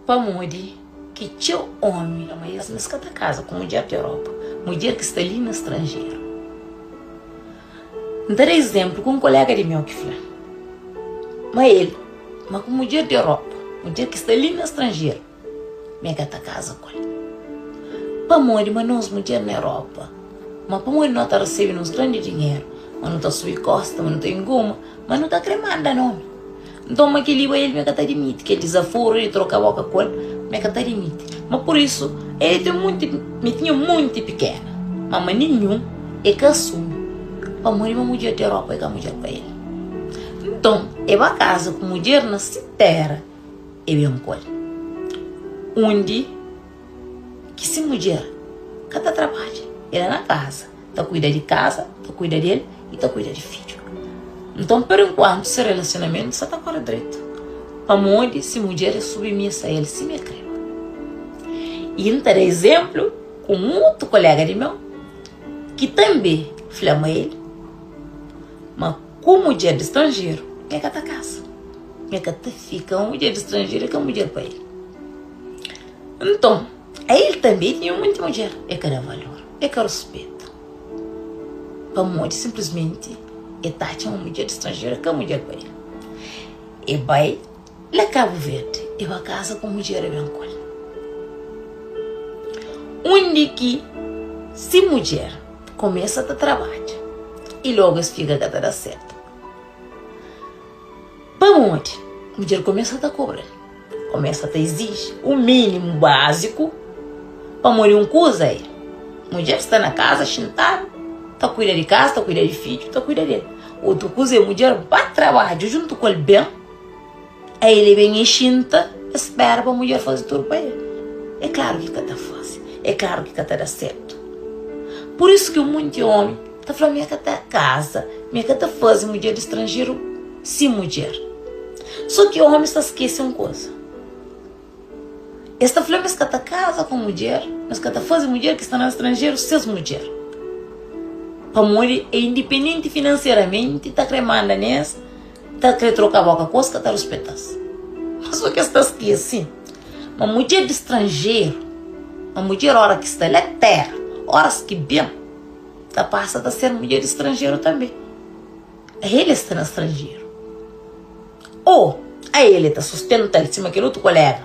Pamodi ki txeu ómi fla ma es ma es ka ta kaza ku mudjer di Europa, mudjer ki sta li na stranjeru. N ta da izénplu ku un koléga di meu ki fla ma el ma ku mudjer di Europa, mudjer ki sta li na stranjeru, ma el ka ta kaza ku el. Pamodi ma nos mudjer na Europa, ma pamodi no ta resebe nos grandi dinheru, ma nu ta subi kósta, ma nu ta inguma, ma nu ta kre manda na ómi. Nton, ma kel-li ba el ma e ka ta dimiti, kel dizaforu di troka boka ku el, ma e ka ta dimiti. Ma pur isu, el ten munti, mi tinha munti pikena, ma ma ninhun e ka asumi, pamodi ma mudjer di Europa e ka mudjer pa el. Nton, e ba kaza ku mudjer na si tera, e ben ku el, undi ki si mudjer ka ta trabadja, el na kaza. Ta kuida di kaza, ta kuida di el i ta kuida di fidju. Nton, per enkuantu, se relasionamentu sta ta kóre dretu, pamodi se mudjer é submisa a el sima el kreba. I N ta da izénplu ku un otu koléga di meu ki tanbê fla ma el ma ku mudjer di stranjeru el ka ta kasa, el ka ta fika. Un mudjer di stranjeru é ka mudjer pa el. Nton, A el tanbê tinha munti mudjer. E ka da valor, e ka ruspeta. Pamodi sinplismenti e ta atxa ma mudjer di stranjeru é ka mudjer pa el. E bai la Kabu Verdi, e ba kaza ku mudjer e ben ku el. Undi ki si mudjer kumesa ta trabadja i logu es fika ka ta da sertu. Pamodi? Mudjer kumesa ta kobra-l, kumesa ta iziji u mínimu báziku. Pamodi un kuza é, mudjer sta na kaza xintadu, ta kuida di kaza, ta kuida di fidju, ta kuida di el. Otu kuza é mudjer ba trabadju djuntu ku el ben, a el é ben e xinta, e spera pa mudjer faze tudu pa el. É klaru ki ka ta faze, é klaru ki ka ta da sertu. Pur isu ki munti ómi Ta fla mi e ka ta kaza, mi e ka ta faze mudjer di stranjeru si mudjer. So ki omis ta skese un kuza. Es ta fla ma es ka ta kaza ku mudjer, ma es ka ta faze mudjer ki sta na stranjeru ses mudjer. Pamodi e indipendenti finanseramenti, ta kre manda nes, ta kre troka boka ku es, ka ta ruspeta-s. Ma so ki es ta skese ma mudjer di stranjeru, ma mudjer ora ki sta la tera, oras ki ben, Ta pasa ta ser mudjer di stranjeru tanbe. A el sta na stranjeru. O a el e ta sustenta-l sima kel otu kolega.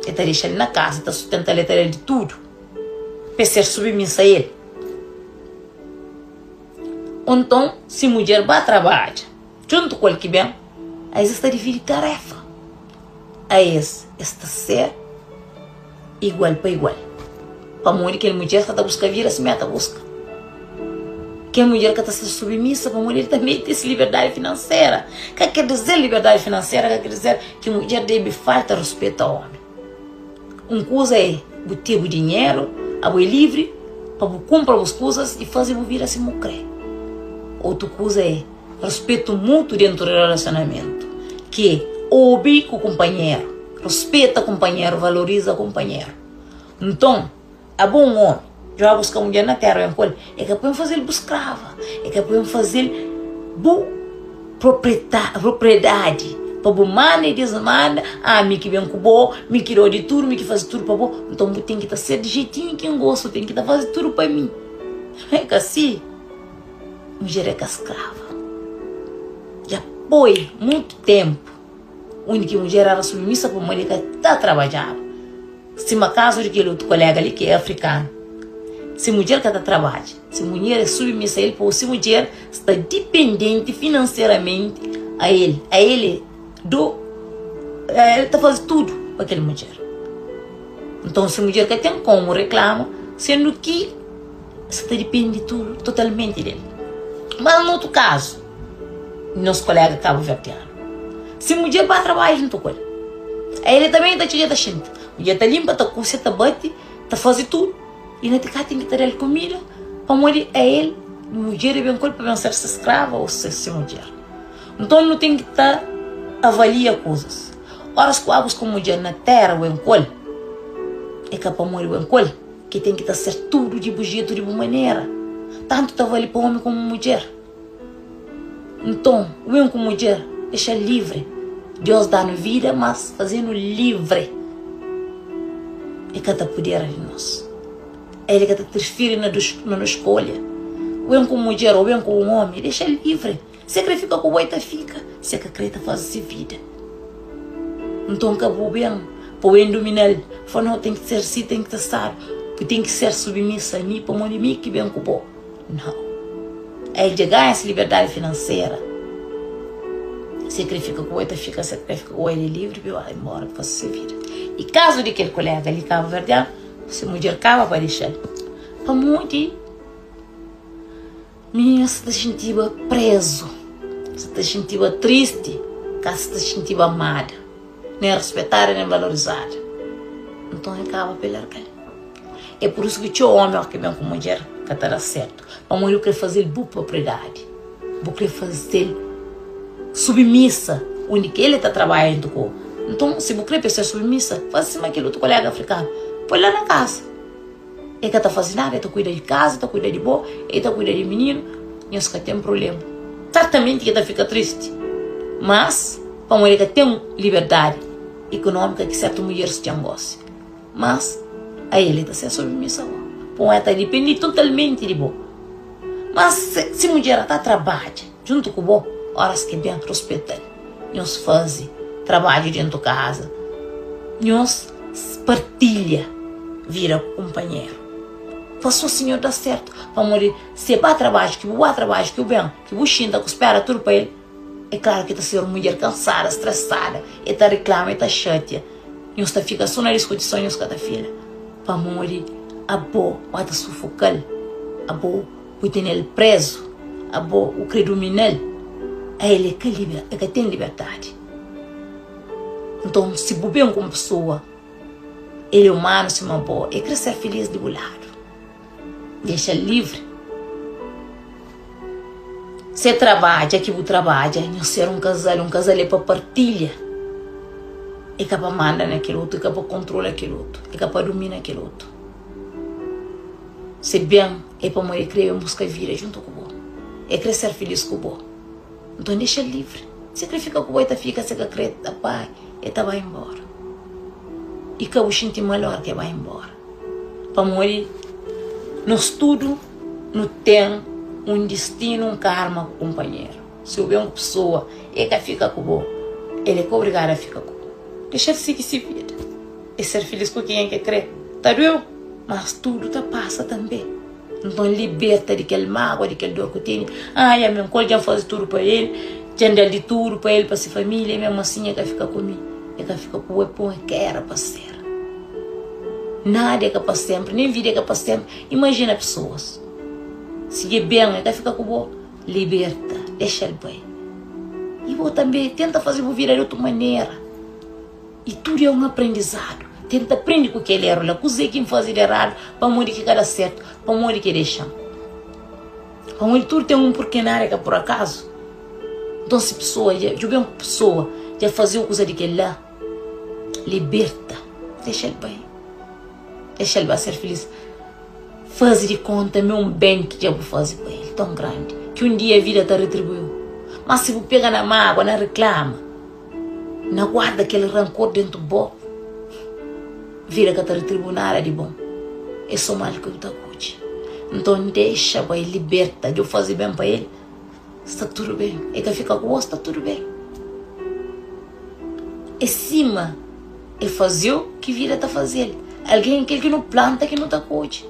E ta dexa-l na kaza, e ta sustenta-l, e ta da-l di tudu pa e ser submisa a el. O nton, si mudjer ba trabadja djuntu ku el ki ben, a es es ta dividi tarefa. A es es ta ser igual pa igual. Pamodi kel mudjer sta ta buska vida sima el ta buska. Kel mudjer ka ta ser submisa pamodi el tanbe ten se liberdadi finansera. Ka ker dizer liberdadi finansera ka ker dizer ki mudjer debe falta ruspeta omi. Un kuza é bu ten bu dinheru, abo é livri pa bu kunpra bus kuzas i faze bu vida sima bu kre. Otu kuza é Ruspetu mutu dentu di relasionamentu, ki é obi ku kunpanheru, ruspeta kunpanheru, valoriza kunpanheru. Nton, abo un omi, dja ba buska mudjer na tera ben ku el, e ka pode faze-l bu skrava, e ka pode faze-l bu propriedadi pa bu manda i dismanda, ah, mi ki ben ku bo, mi ki dau di tudu, mi ki faze tudu pa bo, nton bu ten ki ta ser di jeitinhu ki N gosta, bu ten ki ta faze tudu pa mi. É ka si. Mudjer é ka skrava. Dja poi mutu tenpu undi ki mudjer era submisa pamodi el ka ta trabadjaba. Sima kazu di kel otu kolega li ki é afrikanu. Si mudjer ka ta trabadja, si mudjer é submisa a el poi si mudjer sta dipendenti finanseramenti a el, a el é do el ta faze tudu pa kel mudjer. Nton si mudjer ka ten komu reklama, sendu ki Sa ta dipende tudu totalmenti del. Mas na otu kazu, nos kolega kabuverdianu, si mudjer ba trabadja juntu ku el, el tanbe ta txiga ta xinta. Mudjer ta linpa, ta kusia, ta bati, ta faze tudu i na ti ka ten ki ta da-l kumida pamodi a el mudjer e ben ku el pa ben ser se skrava o ser se mudjer. Nton nu ten ki ta avalia kuzas. Oras ku abos ku mudjer na tera ben ku el, e ka pamodi ben ku el. Ki ten ki ta ser tudu di bu jetu, di bu manera. Tantu ta vali pa omi komu mudjer. Nton, omi ku mudjer, dexa livri. Deus da-nu vida, mas faze-nu livri. E ka ta pudera di nos. El ka ta tirfiri na nos skolha. Ben ku mudjer ô ben ku un omi, dexa-l livri. Si e kre fika ku bo, e ta fika. Si e ka kre, e ta faze se vida. Nton ka bu ben pa bu ben dumina-l. Fla, Nau, ten ki ser si, ten ki ta stadu. Bu ten ki ser submisa a mi, pamodi mi ki ben ku bo. Nau. El dja ganha se liberdadi finansera. Si e kre fika ku bo, e ta fika. Si e ka kre fika ku bo, el é livri pa e bai inbora pa faze se vida. I kazu di kel kolega li kabuverdianu, se mudjer kaba pa dexa-l. Pamodi? Minina sa ta xintiba prezu, sa ta xintiba tristi, ka sa ta xintiba amada, nen rispetada, nen valorizada. Nton el kaba pa el larga-l. É pur isu ki txeu ómi óki ben ku mudjer ka ta da sértu, pamodi bu krê faze-l bu propriedadi, bu krê faze-l submisa undi ki el ta trabadja djuntu ku bo. Nton, si bu krê pa el ser submisa, faze sima kel otu koléga afrikanu, poi-l la na kaza. E ka ta faze nada, e ta kuida di kaza, e ta kuida di bo, e ta kuida di mininu, nhos ka ten prubléma. Sertamenti ki e ta fika tristi, mas pamodi e ka ten liberdadi ikunómika ki sertu mudjeris ten gosi. Mas ael e ta ser submisa bo, pamodi e ta dipende totalmenti di bo. Mas si mudjer ta trabadja djuntu ku bo, óras ki ben, ruspeta-l. Nhos faze trabadju dentu kaza, nhos partilha vida ku kunpanheru. Pa so Sinhor da sertu, pamodi si e ba trabadju, ki bu ba trabadju, ki bu ben, ki bu xinta ku spera tudu pa el, é klaru ki ta ser un mudjer kansada, stresada, e ta riklama, e ta xatia. Nhos ta fika so na diskutison, nhos ka ta fila, pamodi abo ba ta sufoka-l, abo. Bu tene-l prézu, abo u krê dumina-l, ael é ka liber, é ka ten liberdadi. Nton, si bu ben ku un pesoa, el é umanu sima bo, el krê ser filís di bu ladu. Dexa-l livri. Se el trabadja, ki bu trabadja, nhos ser un kazal. Un kazal é pa partilha, é ka pa manda na kel otu, é ka pa kontrola kel otu, é ka pa dumina kel otu. Se ben é pamodi el krê ben buska vida djuntu ku bo. El krê ser filís ku bo. Nton dexa-l livri. Si el krê fika ku bo, el ta fika, si el ka krê, el ta bai, el ta bai inbora. I ka bu xinti mal óra ki el bai inbora. Pamodi nos tudu nu ten un distinu, un karma ku kunpanheru. Si bu ben ku pesoa, el ka fika ku bo, el é ka obrigadu a fika ku bo. Dexa-l sigi se vida. E ser filis ku kenha ke kre ta dueu, mas tudu ta pasa tanbe. Nton liberta di kel magua, di kel dor ku tene. Ai, ami N kol dja N faze tudu pa el, dja N da-l di tudu pa el, pa se familia, i mesmu asin e ka fika ku mi, e ka fika ku bo, e pon e ka era pa ser. Nada e ka pa senpri, nen vida e ka pa senpri. Imajina pesoas, si dja ben e ka fika ku bo, liberta, dexa-l bai. I bo tanbe, tenta faze bu vida di otu manera. I tudu é un aprendizadu. Tenta prende ku kel eru la. Kuzê ki N faze di eradu? Pamodi ki ka da sértu? Pamodi ki dexa-m? Pamodi tudu ten un purkê, nada é ka pur akazu. Nton, si pesoa dja djobe un pesoa dja faze-u kuza di kel-la, liberta, dexa-l bai. Dexa-l ba ser filís. Faze di konta ma é un ben ki dja bu faze pa el ton grandi ki un dia vida ta retribui-u. Má si bu pega na mágua, na riklama, Na guarda kel rankor dentu bo Vida ka ta retribui nada di bon É so mal ki bu ta kudje Nton dexa bai, liberta Djo faze ben pa el, sta tudu ben E ka fika ku bo, sta tudu ben É sima e faze-u ki vida ta faze-l Algen kel ki nu planta ki nu ta kudje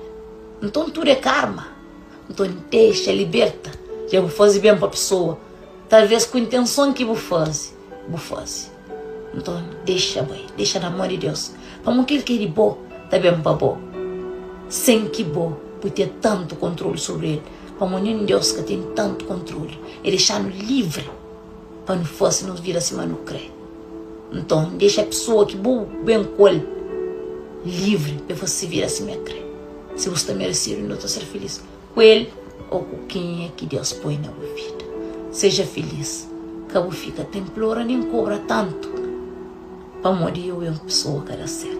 Nton tudu é karma Nton dexa, liberta Dja bu faze ben pa pesoa Talvês ku intenson ki bu faze, bu faze. Nton, dexa bai, dexa na mô di Deus. Pamodi kel ki é di bo ta ben pa bo, sen ki bo bu ten tantu kontrolu sobri el. Pamodi nen Deus ka ten tantu kontrolu. El dexa-nu livri pa nu faze nos vida sima nu krê. Nton, dexa pesoa ki bu ben ku el livri pa el faze se vida sima el krê. Si bu sta meresidu, inda bu ta ser filís. Ku el ô ku kenha ki Deus poi na bu vida. Seja filís, ka bu fika ta inplora nen kobra tantu pamodi eu é un pesoa ka da sértu.